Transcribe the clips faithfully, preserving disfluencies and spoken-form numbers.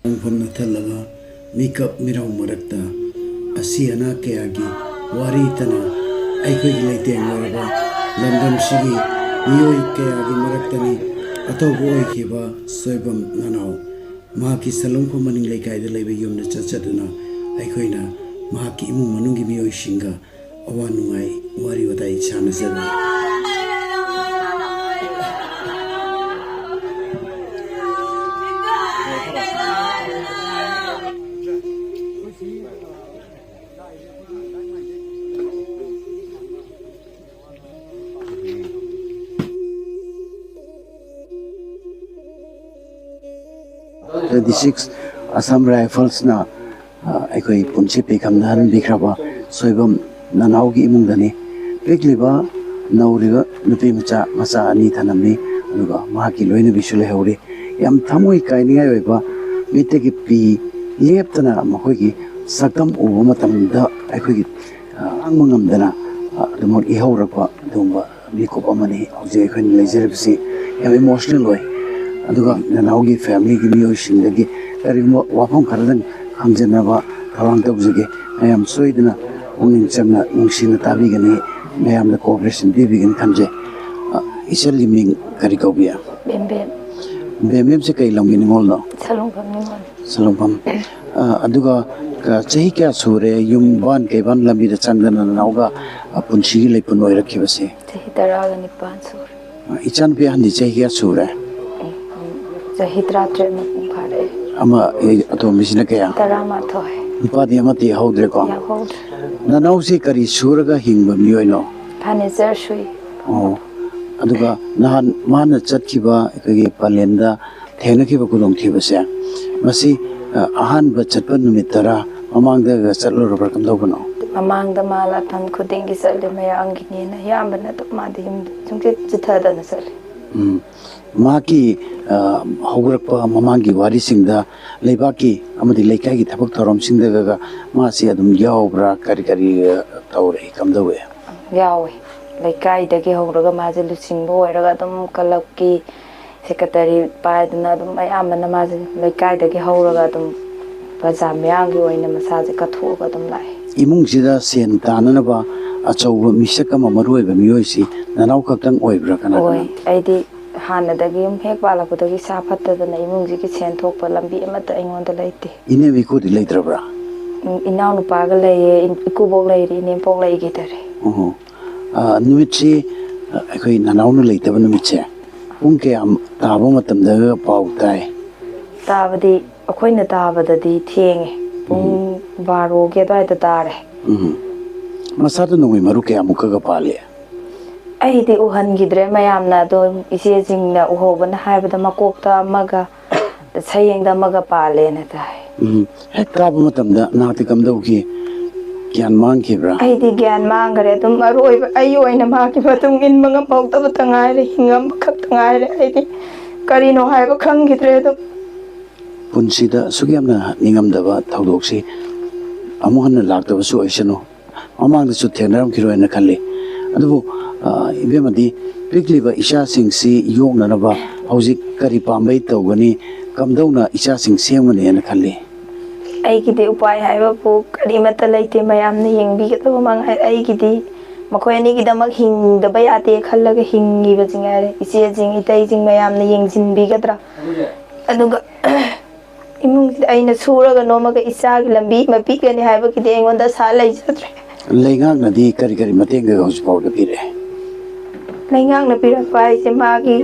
ꯄꯨꯡꯐꯝꯅ ꯊꯜꯂꯕ ꯃꯤꯀꯞ ꯃꯤꯔꯥꯎ ꯃꯔꯛꯇ ꯑꯁꯤ ꯑꯅꯥ ꯀꯌꯥꯒꯤ ꯋꯥꯔꯤ ꯇꯅ ꯑꯩꯈꯣꯏꯒꯤ ꯂꯩꯇꯦꯡ ꯑꯣꯏꯔꯕ ꯂꯝꯗꯝꯁꯤꯒꯤ ꯃꯤꯑꯣꯏ ꯀꯌꯥꯒꯤ ꯃꯔꯛꯇꯅꯤ ꯑꯇꯧꯕ ꯑꯣꯏꯈꯤꯕ ꯁꯣꯏꯕꯝ ꯅꯅꯥꯎ꯫ ꯃꯍꯥꯛꯀꯤ ꯁꯂꯨꯡꯐꯝ ꯃꯅꯤꯡ ꯂꯩꯀꯥꯏꯗ ꯂꯩꯕ ꯌꯨꯝꯗ ꯆꯠꯆꯗꯨꯅ ꯑꯩꯈꯣꯏꯅ ꯃꯍꯥꯛꯀꯤ ꯏꯃꯨꯡ ꯃꯅꯨꯡꯒꯤ ꯃꯤꯑꯣꯏꯁꯤꯡꯒ ꯑꯋꯥ ꯅꯨꯡꯉꯥꯏ ꯋꯥꯔꯤ ꯋꯥꯇꯥꯏ ꯁꯥꯟꯅꯖꯔꯨꯏ꯫ Twenty six Assam Riflesꯅ ꯑ, ꯑꯩꯈꯣꯏ ꯄꯨꯟꯁꯤ ꯄꯤꯈꯝꯗ ꯍꯟꯕꯤꯈ꯭ꯔꯕ ꯁꯣꯏꯕꯝ ꯅꯅꯥꯎꯒꯤ ꯏꯃꯨꯡꯗꯅꯤ꯫ ꯄꯤꯛꯂꯤꯕ ꯅꯧꯔꯤꯕ ꯅꯨꯄꯤ ꯃꯆꯥ, ꯃꯆꯥ ꯑꯅꯤ ꯊꯅꯝꯃꯤ, ꯑꯗꯨꯒ ꯃꯍꯥꯛꯀꯤ ꯂꯣꯏꯅꯕꯤꯁꯨ ꯂꯩꯍꯧꯔꯤ꯫ ꯌꯥꯝ ꯊꯃꯣꯏ ꯀꯥꯏꯅꯤꯡꯉꯥꯏ ꯑꯣꯏꯕ, ꯃꯤꯠꯇꯒꯤ ꯄꯤ ꯂꯦꯞꯇꯅ ꯃꯈꯣꯏꯒꯤ ꯁꯛꯇꯝ ꯎꯕ ꯃꯇꯝꯗ ꯑꯩꯈꯣꯏꯒꯤ, ꯑ, ꯈꯥꯡꯕ ꯉꯝꯗꯅ, ꯑ, ꯑꯗꯨꯃꯛ ꯏꯍꯧꯔꯛꯄ ꯑꯗꯨꯒꯨꯝꯕ ꯃꯤꯀꯨꯞ ꯑꯃꯅꯤ ꯍꯧꯖꯤꯛ ꯑꯩꯈꯣꯏꯅ ꯂꯩꯖꯔꯤꯕꯁꯤ꯫ ꯌꯥꯝ emotional ꯑꯣꯏ꯫ ꯑꯗꯨꯒ ꯅꯅꯥꯎꯒꯤ familyꯒꯤ ꯃꯤꯑꯣꯏꯁꯤꯡꯗꯒꯤ ꯀꯔꯤꯒꯨꯝꯕ ꯋꯥꯐꯝ ꯈꯔꯗꯪ ꯈꯪꯖꯅꯕ ꯊꯧꯔꯥꯡ ꯇꯧꯖꯒꯦ꯫ ꯃꯌꯥꯝ ꯁꯣꯏꯗꯅ ꯄꯨꯛꯅꯤꯡ ꯆꯪꯅ ꯅꯨꯡꯁꯤꯅ ꯇꯥꯕꯤꯒꯅꯤ, ꯃꯌꯥꯝꯅ cooperation ꯄꯤꯕꯤꯒꯅꯤ ꯈꯟꯖꯩ꯫ ꯑ, ꯏꯆꯜꯒꯤ ꯃꯤꯡ ꯀꯔꯤ ꯀꯧꯕꯤ? ꯕꯦꯝꯕꯦꯝ꯫ ꯕꯦꯝꯕꯦꯝꯁꯦ ꯀꯩ ꯂꯝꯒꯤ ꯅꯤꯉꯣꯜꯅꯣ? ꯁꯂꯨꯡꯐꯝ ꯅꯤꯉꯣꯜ꯫ ꯁꯂꯨꯡꯐꯝ꯫ ꯑ, ꯑꯗꯨꯒ, ꯑ, ꯆꯍꯤ ꯀꯌꯥ ꯁꯨꯔꯦ ꯌꯨꯝ ꯕꯥꯟ ꯀꯩꯕꯥꯟ ꯂꯝꯕꯤꯗ ꯆꯪꯗꯅ ꯅꯅꯥꯎꯒ, ꯑ, ꯄꯨꯟꯁꯤꯒꯤ ꯂꯩꯄꯨꯟ ꯑꯣꯏꯔꯛꯈꯤꯕꯁꯦ? ꯆꯍꯤ ꯇꯔꯥꯒ ꯅꯤꯄꯥꯟ ꯁꯨꯔꯦ꯫ ꯑ, ꯏꯆꯥꯅꯨꯄꯤ ꯑꯍꯟꯗꯤ ꯆꯍꯤ ꯀꯌꯥ ꯁꯨꯔꯦ? ꯎꯝ, ꯆꯍꯤ ꯇꯔꯥꯇꯔꯦꯠ ꯃꯄꯨꯡ ꯐꯥꯔꯛꯑꯦ꯫ ꯑꯃ, ꯑꯦ, ꯑꯇꯣꯝꯕꯤꯁꯤꯅ ꯀꯌꯥ? ꯇꯔꯥꯃꯥꯊꯣꯏ꯫ ꯅꯨꯄꯥꯗꯤ ꯑꯃꯠꯇ ꯌꯥꯎꯍꯧꯗ꯭ꯔꯦꯀꯣ? ꯌꯥꯎꯍꯧꯗ꯭ꯔꯦ꯫ ꯅꯅꯥꯎꯁꯤ ꯀꯔꯤ ꯁꯨꯔꯒ ꯍꯤꯡꯕ ꯃꯤꯑꯣꯏꯅꯣ? Furniture ꯁꯨꯏ꯫ ꯑꯣ, ꯑꯗꯨꯒ ꯅꯍꯥꯟ ꯃꯥꯅ ꯆꯠꯈꯤꯕ ꯑꯩꯈꯣꯏꯒꯤ ꯄꯂꯦꯟꯗ ꯊꯦꯡꯅꯈꯤꯕ ꯈꯨꯗꯣꯡꯊꯤꯕꯁꯦ, ꯃꯁꯤ, ꯑ, ꯑꯍꯥꯟꯕ ꯆꯠꯄ ꯅꯨꯃꯤꯠꯇꯔꯥ, ꯃꯃꯥꯡꯗꯒ ꯆꯠꯂꯨꯔꯕ꯭ꯔꯥ, ꯀꯝꯗꯧꯕꯅꯣ? ꯃꯃꯥꯡꯗ ꯃꯥ ꯂꯥꯛꯐꯝ ꯈꯨꯗꯤꯡꯒꯤ ꯆꯠꯂꯤ, ꯃꯌꯥꯝꯒꯤꯅꯦꯅ ꯑꯌꯥꯝꯕꯅ ꯑꯗꯨꯝ ꯃꯥꯗꯤ ꯌꯨꯝꯗ ꯁꯨꯡꯆꯠ ꯆꯠꯊꯗꯅ ꯆꯠꯂꯤ꯫ ꯎꯝ꯫ ꯃꯍꯥꯛꯀꯤ, ꯑ, ꯍꯧꯔꯛꯄ ꯃꯃꯥꯡꯒꯤ ꯋꯥꯔꯤꯁꯤꯡꯗ ꯂꯩꯕꯥꯛꯀꯤ ꯑꯃꯗꯤ ꯂꯩꯀꯥꯏꯒꯤ ꯊꯕꯛ ꯊꯧꯔꯝꯁꯤꯡꯗꯒ ꯃꯥꯁꯤ ꯑꯗꯨꯝ ꯌꯥꯎꯕ꯭ꯔꯥ? ꯀꯔꯤ ꯀꯔꯤ, ꯑ, ꯇꯧꯔꯛꯏ, ꯀꯝꯗꯧꯏ? ꯌꯥꯎꯋꯦ꯫ ꯂꯩꯀꯥꯏꯗꯒꯤ ꯍꯧꯔꯒ ꯃꯥꯁꯦ ꯂꯨꯆꯤꯡꯕ ꯑꯣꯏꯔꯒ ꯑꯗꯨꯝ clubꯀꯤ ꯁꯦꯀ꯭ꯔꯦꯇꯔꯤ ꯄꯥꯏꯗꯅ ꯑꯗꯨꯝ ꯑꯌꯥꯝꯕꯅ ꯃꯥꯁꯦ ꯂꯩꯀꯥꯏꯗꯒꯤ ꯍꯧꯔꯒ ꯑꯗꯨꯝ ꯕꯖꯥꯔ ꯃꯌꯥꯝꯒꯤ ꯑꯣꯏꯅ ꯃꯁꯥꯁꯦ ꯀꯠꯊꯣꯛꯑꯒ ꯑꯗꯨꯝ ꯂꯥꯛꯑꯦ꯫ ꯏꯃꯨꯡꯁꯤꯗ ꯁꯦꯟ ꯇꯥꯅꯅꯕ ꯑꯆꯧꯕ ꯃꯤꯁꯛ ꯑꯃ, ꯃꯔꯨ ꯑꯣꯏꯕ ꯃꯤꯑꯣꯏꯁꯤ ꯅꯅꯥꯎ ꯈꯛꯇꯪ ꯑꯣꯏꯕ꯭ꯔꯥ? ꯀꯅꯥ ꯑꯣꯏ꯫ ꯀꯅꯥ? ꯑꯩꯗꯤ ꯍꯥꯟꯅꯗꯒꯤ ꯌꯨꯝ ꯍꯦꯛ ꯄꯥꯜꯂꯛꯄꯗꯒꯤ ꯏꯁꯥ ꯐꯠꯇꯗꯅ ꯏꯃꯨꯡꯁꯤꯒꯤ ꯁꯦꯟ ꯊꯣꯛꯄ ꯂꯝꯕꯤ ꯑꯃꯠꯇ ꯑꯩꯉꯣꯟꯗ ꯂꯩꯇꯦ꯫ ꯏꯅꯦꯝ ꯏꯀꯨꯗꯤ ꯂꯩꯇ꯭ꯔꯕ꯭ꯔꯥ? ꯎꯝ, ꯏꯅꯥꯎꯅꯨꯄꯥꯒ ꯂꯩꯌꯦ, ꯏꯀꯨꯕꯣꯛ ꯂꯩꯔꯤ, ꯏꯅꯦꯝꯄꯣꯛ ꯂꯩꯈꯤꯗꯔꯦ꯫ ꯑꯣꯍꯣ꯫ ꯑ, ꯅꯨꯃꯤꯠꯁꯤ, ꯑ, ꯑꯩꯈꯣꯏ ꯅꯅꯥꯎꯅ ꯂꯩꯇꯕ ꯅꯨꯃꯤꯠꯁꯦ ꯄꯨꯡ ꯀꯌꯥ ꯇꯥꯕ ꯃꯇꯝꯗꯒ ꯄꯥꯎ ꯇꯥꯏ? ꯇꯥꯕꯗꯤ ꯑꯩꯈꯣꯏꯅ ꯇꯥꯕꯗꯗꯤ ꯊꯦꯡꯉꯦ, ꯄꯨꯡ ꯕꯥꯔꯣꯒꯤ ꯑꯗꯨꯋꯥꯏꯗ ꯇꯥꯔꯦ꯫ ꯎꯝ꯫ ꯃꯁꯥꯗ ꯅꯣꯡꯃꯩ ꯃꯔꯨ ꯀꯌꯥꯃꯨꯛꯀꯒ ꯄꯥꯜꯂꯤ? ꯑꯩꯗꯤ ꯎꯍꯟꯈꯤꯗ꯭ꯔꯦ ꯃꯌꯥꯝꯅ, ꯑꯗꯣ ꯏꯆꯦꯁꯤꯡꯅ ꯎꯍꯧꯕꯅ ꯍꯥꯏꯕꯗ ꯃꯀꯣꯛꯇ ꯑꯃꯒ ꯁꯌꯦꯡꯗ ꯑꯃꯒ ꯄꯥꯜꯂꯦꯅ ꯇꯥꯏ꯫ ꯎꯝ꯫ ꯍꯦꯛ ꯀꯥꯕ ꯃꯇꯝꯗ ꯅꯍꯥꯛꯇꯤ ꯀꯝꯗꯧꯈꯤ? ꯒ꯭ꯌꯥꯟ ꯃꯥꯡꯈꯤꯕ꯭ꯔꯥ? ꯑꯩꯗꯤ ꯒ꯭ꯌꯥꯟ ꯃꯥꯡꯈ꯭ꯔꯦ꯫ ꯑꯗꯨꯝ ꯑꯔꯣꯏꯕ ꯑꯩ ꯑꯣꯏꯅ ꯃꯥꯒꯤ ꯃꯇꯨꯡ ꯏꯟꯕ ꯉꯝꯍꯧꯗꯕꯇ ꯉꯥꯏꯔꯦ, ꯍꯤꯡꯉꯝꯕ ꯈꯛꯇ ꯉꯥꯏꯔꯦ꯫ ꯑꯩꯗꯤ ꯀꯔꯤꯅꯣ ꯍꯥꯏꯕ ꯈꯪꯈꯤꯗ꯭ꯔꯦ꯫ ꯑꯗꯨꯝ ꯄꯨꯟꯁꯤꯗ ꯑꯁꯨꯛ ꯌꯥꯝꯅ ꯅꯤꯡꯉꯝꯗꯕ ꯊꯧꯗꯣꯛꯁꯤ ꯑꯃꯨꯛ ꯍꯟꯅ ꯂꯥꯛꯇꯕꯁꯨ ꯑꯣꯏꯁꯅꯨ꯫ ꯃꯃꯥꯡꯗꯁꯨ ꯊꯦꯡꯅꯔꯝꯈꯤꯔꯣꯏꯅ ꯈꯜꯂꯤ꯫ ꯑꯗꯨꯕꯨ, ꯑ, ꯏꯕꯦꯝꯃꯗꯤ ꯄꯤꯛꯂꯤꯕ ꯏꯆꯥꯁꯤꯡꯁꯤ ꯌꯣꯛꯅꯅꯕ ꯍꯧꯖꯤꯛ ꯀꯔꯤ ꯄꯥꯝꯕꯩ ꯇꯧꯒꯅꯤ? ꯀꯝꯗꯧꯅ ꯏꯆꯥꯁꯤꯡ ꯁꯦꯝꯒꯅꯤꯅ ꯈꯜꯂꯤ? ꯑꯩꯒꯤꯗꯤ ꯎꯄꯥꯏ ꯍꯥꯏꯕꯕꯨ ꯀꯔꯤꯃꯠꯇ ꯂꯩꯇꯦ꯫ ꯃꯌꯥꯝꯅ ꯌꯦꯡꯕꯤꯒꯗꯕ ꯃꯉꯥꯏ꯫ ꯑꯩꯒꯤꯗꯤ ꯃꯈꯣꯏ ꯑꯅꯤꯒꯤꯗꯃꯛ ꯍꯤꯡꯗꯕ ꯌꯥꯗꯦ ꯈꯜꯂꯒ ꯍꯤꯡꯉꯤꯕꯁꯤ ꯉꯥꯏꯔꯦ꯫ ꯏꯆꯦꯁꯤꯡ, ꯏꯇꯩꯁꯤꯡ ꯃꯌꯥꯝꯅ ꯌꯦꯡꯁꯤꯟꯕꯤꯒꯗ꯭ꯔꯥ? ꯑꯗꯨꯒ ꯏꯃꯨꯡꯁꯤꯗ ꯑꯩꯅ ꯁꯨꯔꯒ ꯅꯣꯝꯃꯒ ꯏꯆꯥꯒꯤ ꯂꯝꯕꯤ ꯑꯃ ꯄꯤꯒꯅꯤ ꯍꯥꯏꯕꯒꯤꯗꯤ ꯑꯩꯉꯣꯟꯗ ꯑꯁꯥ ꯂꯩꯖꯗ꯭ꯔꯦ꯫ ꯂꯩꯉꯥꯛꯅꯗꯤ ꯀꯔꯤ ꯀꯔꯤ ꯃꯇꯦꯡꯒ ꯍꯧꯖꯤꯛ ꯐꯥꯎꯗ ꯄꯤꯔꯛꯑꯦ? ꯂꯩꯉꯥꯛꯅ ꯄꯤꯔꯛꯄ ꯍꯥꯏꯁꯦ ꯃꯥꯒꯤ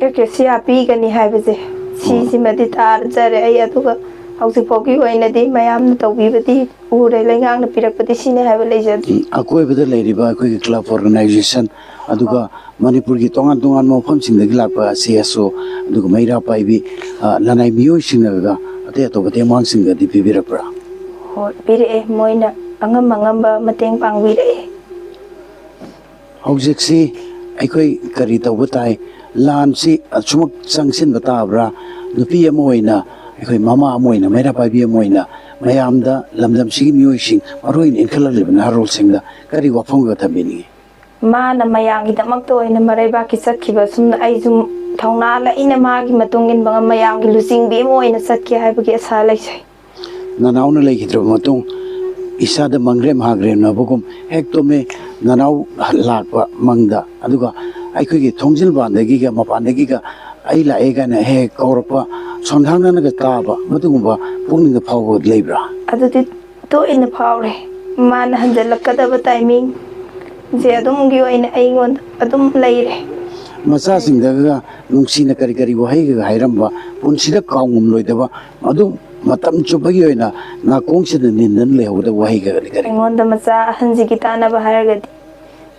ꯑꯦꯀ꯭ꯔꯦꯁꯤꯌꯥ ꯄꯤꯒꯅꯤ ꯍꯥꯏꯕꯁꯦ, ꯁꯤꯁꯤꯃꯗꯤ ꯇꯥꯖꯔꯦ ꯑꯩ꯫ ꯑꯗꯨꯒ ꯍꯧꯖꯤꯛ ꯐꯥꯎꯒꯤ ꯑꯣꯏꯅꯗꯤ ꯃꯌꯥꯝꯅ ꯇꯧꯕꯤꯕꯗꯤ ꯎꯔꯦ, ꯂꯩꯉꯥꯛꯅ ꯄꯤꯔꯛꯄꯗꯤ ꯁꯤꯅꯤ ꯍꯥꯏꯕ ꯂꯩꯖꯗ꯭ꯔꯤ꯫ ꯑꯀꯣꯏꯕꯗ ꯂꯩꯔꯤꯕ ꯑꯩꯈꯣꯏꯒꯤ ꯀ꯭ꯂꯕ ꯑꯣꯔꯒꯅꯥꯏꯖꯦꯁꯟ, ꯑꯗꯨꯒ ꯃꯅꯤꯄꯨꯔꯒꯤ ꯇꯣꯉꯥꯟ ꯇꯣꯉꯥꯟꯕ ꯃꯐꯝꯁꯤꯡꯗꯒꯤ ꯂꯥꯛꯄ ꯁꯤ ꯑꯦꯁ ꯑꯣ, ꯑꯗꯨꯒ ꯃꯩꯔꯥ ꯄꯥꯏꯕꯤ, ꯑ, ꯂꯅꯥꯏ ꯃꯤꯑꯣꯏꯁꯤꯡꯅꯒ ꯑꯇꯩ ꯑꯇꯣꯞꯄ ꯇꯦꯡꯕꯥꯡꯁꯤꯡꯒꯗꯤ ꯄꯤꯕꯤꯔꯛꯄ꯭ꯔꯥ? ꯍꯣꯏ, ꯄꯤꯔꯛꯑꯦ꯫ ꯃꯣꯏꯅ ꯑꯉꯝ ꯑꯉꯝꯕ ꯃꯇꯦꯡ ꯄꯥꯡꯕꯤꯔꯛꯑꯦ꯫ ꯍꯧꯖꯤꯛꯁꯤ ꯑꯩꯈꯣꯏ ꯀꯔꯤ ꯇꯧꯕ ꯇꯥꯏ? ꯂꯥꯟꯁꯤ ꯑꯁꯨꯃꯛ ꯆꯪꯁꯤꯟꯕ ꯇꯥꯕ꯭ꯔꯥ? ꯅꯨꯄꯤ ꯑꯃ ꯑꯣꯏꯅ, ꯑꯩꯈꯣꯏ ꯃꯃꯥ ꯑꯃ ꯑꯣꯏꯅ, ꯃꯩꯔꯥ ꯄꯥꯏꯕꯤ ꯑꯃ ꯑꯣꯏꯅ, ꯃꯌꯥꯝꯗ, ꯂꯝꯗꯝꯁꯤꯒꯤ ꯃꯤꯑꯣꯏꯁꯤꯡ, ꯃꯔꯨꯑꯣꯏꯅ ꯏꯟꯈꯠꯂꯛꯂꯤꯕ ꯅꯍꯥꯔꯣꯜꯁꯤꯡꯗ ꯀꯔꯤ ꯋꯥꯐꯝꯒ ꯊꯝꯕꯤꯅꯤꯡꯉꯤ? ꯃꯥꯅ ꯃꯌꯥꯝꯒꯤꯗꯃꯛꯇ ꯑꯣꯏꯅ ꯃꯔꯩꯕꯥꯛꯀꯤ ꯆꯠꯈꯤꯕ ꯑꯁꯨꯝꯅ ꯑꯩꯁꯨ ꯊꯧꯅꯥ ꯂꯩꯅ ꯃꯥꯒꯤ ꯃꯇꯨꯡ ꯏꯟꯕ ꯉꯝ-, ꯃꯌꯥꯝꯒꯤ ꯂꯨꯆꯤꯡꯕꯤ ꯑꯃ ꯑꯣꯏꯅ ꯆꯠꯀꯦ ꯍꯥꯏꯕꯒꯤ ꯑꯁꯥ ꯂꯩꯖꯩ꯫ ꯅꯅꯥꯎꯅ ꯂꯩꯈꯤꯗ꯭ꯔꯕ ꯃꯇꯨꯡ ꯏꯁꯥꯗ ꯃꯪꯒ꯭ꯔꯦꯝ ꯍꯥꯒ꯭ꯔꯦꯝꯅꯕꯒꯨꯝ ꯍꯦꯛ ꯇꯨꯝꯃꯦ꯫ ꯅꯅꯥꯎ ꯂꯥꯛꯄ ꯃꯪꯗ, ꯑꯗꯨꯒ ꯑꯩꯈꯣꯏꯒꯤ ꯊꯣꯡꯖꯤꯜ ꯃꯄꯥꯟꯗꯒꯤꯒ ꯃꯄꯥꯟꯗꯒꯤꯒ "ꯑꯩ ꯂꯥꯛꯑꯦ" ꯀꯥꯏꯅ ꯍꯦꯛ ꯍꯦꯛ ꯀꯧꯔꯛꯄ, ꯁꯣꯟꯊꯥꯡꯅꯅꯒ ꯇꯥꯕ, ꯃꯗꯨꯒꯨꯝꯕ ꯄꯨꯛꯅꯤꯡꯗ ꯐꯥꯎꯕ ꯂꯩꯕ꯭ꯔꯥ? ꯑꯗꯨꯗꯤ ꯇꯣꯏꯅ ꯐꯥꯎꯔꯦ꯫ ꯃꯥꯅ ꯍꯟꯖꯜꯂꯛꯀꯗꯕ timing ꯁꯦ ꯑꯗꯨꯝꯒꯤ ꯑꯣꯏꯅ ꯑꯩꯉꯣꯟꯗ ꯑꯗꯨꯝ ꯂꯩꯔꯦ꯫ ꯃꯆꯥꯁꯤꯡꯗꯒ ꯅꯨꯡꯁꯤꯅ ꯀꯔꯤ ꯀꯔꯤ ꯋꯥꯍꯩꯒ ꯍꯥꯏꯔꯝꯕ, ꯄꯨꯟꯁꯤꯗ ꯀꯥꯎꯉꯝꯂꯣꯏꯗꯕ, ꯑꯗꯨꯝ ꯃꯇꯝ ꯆꯨꯞꯄꯒꯤ ꯑꯣꯏꯅ ꯅꯥꯀꯣꯡꯁꯤꯗ ꯅꯤꯟꯗꯨꯅ ꯂꯩꯍꯧꯒꯗꯕ ꯋꯥꯍꯩꯒꯗꯤ ꯀꯔꯤ? ꯑꯩꯉꯣꯟꯗ ꯃꯆꯥ ꯑꯍꯟꯁꯤꯒꯤ ꯇꯥꯟꯅꯕ ꯍꯥꯏꯔꯒꯗꯤ,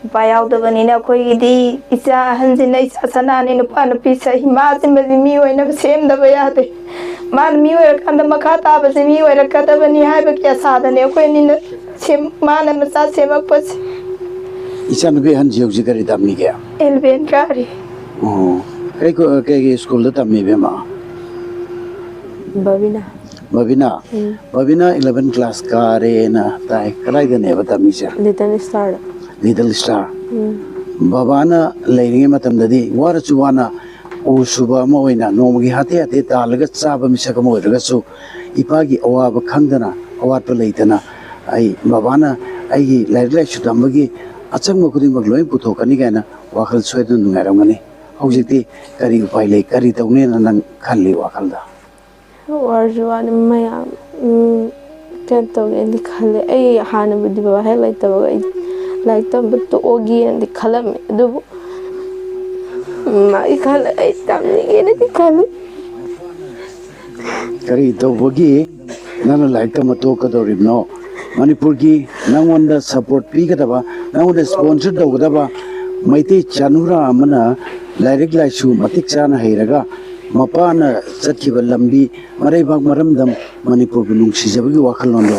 ꯅꯨꯄꯥ ꯌꯥꯎꯗꯕꯅꯤꯅ ꯑꯩꯈꯣꯏꯒꯤꯗꯤ ꯏꯆꯥ ꯑꯍꯟꯁꯤꯅ ꯏꯆꯥ ꯁꯅꯥꯅꯤ, ꯅꯨꯄꯥ ꯅꯨꯄꯤ ꯁꯍꯤ, ꯃꯥꯁꯤꯃꯗꯤ ꯃꯤ ꯑꯣꯏꯅꯕ ꯁꯦꯝꯗꯕ ꯌꯥꯗꯦ꯫ ꯃꯥꯅ ꯃꯤ ꯑꯣꯏꯔꯀꯥꯟꯗ ꯃꯈꯥ ꯇꯥꯕꯁꯦ ꯃꯤ ꯑꯣꯏꯔꯛꯀꯗꯕꯅꯤ ꯍꯥꯏꯕꯒꯤ ꯑꯁꯥꯗꯅꯦ ꯑꯩꯈꯣꯏ ꯑꯅꯤꯅ ꯁꯦꯝ-, ꯃꯥꯅ ꯃꯆꯥ ꯁꯦꯝꯃꯛꯄꯁꯦ꯫ ꯏꯆꯥꯅꯨꯄꯤ ꯑꯍꯟꯁꯤ ꯍꯧꯖꯤꯛ ꯀꯔꯤ ꯇꯝꯃꯤꯒꯦ? Eleven ꯀꯥꯔꯤ꯫ ꯑꯣ, ꯀꯩ ꯀꯣ-, ꯀꯩꯒꯤ ꯁ꯭ꯀꯨꯜꯗ ꯇꯝꯃꯤ, ꯏꯕꯦꯝꯃ? ꯕꯕꯤꯅꯥ꯫ ꯕꯕꯤꯅꯥ? ꯎꯝ꯫ ꯕꯕꯤꯅꯥ eleven class ꯀꯥꯔꯦꯅ ꯇꯥꯏ꯫ ꯀꯗꯥꯏꯗꯅꯦꯕ ꯇꯝꯃꯤꯁꯦ? Little Star ꯗ꯫ Little Star꯫ ꯎꯝ꯫ ꯕꯕꯥꯅ ꯂꯩꯔꯤꯉꯩ ꯃꯇꯝꯗꯗꯤ ꯋꯥꯔꯁꯨ ꯋꯥꯅ ꯎ ꯁꯨꯕ ꯑꯃ ꯑꯣꯏꯅ ꯅꯣꯡꯃꯒꯤ ꯍꯥꯇꯦ ꯍꯥꯇꯦ ꯇꯥꯜꯂꯒ ꯆꯥꯕ ꯃꯤꯁꯛ ꯑꯃ ꯑꯣꯏꯔꯒꯁꯨ, ꯏꯄꯥꯒꯤ ꯑꯋꯥꯕ ꯈꯪꯗꯅ, ꯑꯋꯥꯠꯄ ꯂꯩꯇꯅ, ꯑꯩ, ꯕꯕꯥꯅ ꯑꯩꯒꯤ ꯂꯥꯏꯔꯤꯛ ꯂꯥꯏꯁꯨ ꯇꯝꯕꯒꯤ ꯑꯆꯪꯕ ꯈꯨꯗꯤꯡꯃꯛ ꯂꯣꯏ ꯄꯨꯊꯣꯛꯀꯅꯤ ꯀꯥꯏꯅ ꯋꯥꯈꯜ ꯁꯣꯏꯗꯅ ꯅꯨꯡꯉꯥꯏꯔꯝꯒꯅꯤ꯫ ꯍꯧꯖꯤꯛꯇꯤ ꯀꯔꯤ ꯎꯄꯥꯏ ꯂꯩ? ꯀꯔꯤ ꯇꯧꯅꯦꯅ ꯅꯪ ꯈꯜꯂꯤ ꯋꯥꯈꯜꯗ? ꯋꯥꯔꯁꯨ ꯋꯥꯅ ꯃꯌꯥꯝ, ꯎꯝ, ꯀꯩꯅꯣ ꯇꯧꯒꯦꯅꯗꯤ ꯈꯜꯂꯦ꯫ ꯑꯩ ꯍꯥꯟꯅꯕꯨꯗꯤ ꯕꯕꯥ ꯍꯦꯛ ꯂꯩꯇꯕꯒ ꯑꯩ ꯂꯥꯏꯔꯤꯛ ꯇꯝꯕ ꯇꯣꯛꯑꯒꯦꯅꯗꯤ ꯈꯜꯂꯝꯃꯦ, ꯑꯗꯨꯕꯨ, ꯎꯝ, ꯃꯥꯒꯤ ꯈꯜꯂ ꯑꯩ ꯇꯝꯅꯤꯡꯉꯦꯅꯗꯤ ꯈꯜꯂꯤ꯫ ꯀꯔꯤ ꯇꯧꯕꯒꯤ ꯅꯪꯅ ꯂꯥꯏꯔꯤꯛ ꯇꯝꯕ ꯇꯣꯛꯀꯗꯧꯔꯤꯕꯅꯣ? ꯃꯅꯤꯄꯨꯔꯒꯤ ꯅꯪꯉꯣꯟꯗ support ꯄꯤꯒꯗꯕ, ꯅꯪꯉꯣꯟꯗ sponsor ꯇꯧꯒꯗꯕ ꯃꯩꯇꯩ ꯆꯅꯨꯔꯥ ꯑꯃꯅ ꯂꯥꯏꯔꯤꯛ ꯂꯥꯏꯁꯨ ꯃꯇꯤꯛ ꯆꯥꯅ ꯍꯩꯔꯒ, ꯃꯄꯥꯅ ꯆꯠꯈꯤꯕ ꯂꯝꯕꯤ, ꯃꯔꯩꯕꯥꯛ ꯃꯔꯝꯗꯝ ꯃꯅꯤꯄꯨꯔꯕꯨ ꯅꯨꯡꯁꯤꯖꯕꯒꯤ ꯋꯥꯈꯜꯂꯣꯟꯗꯣ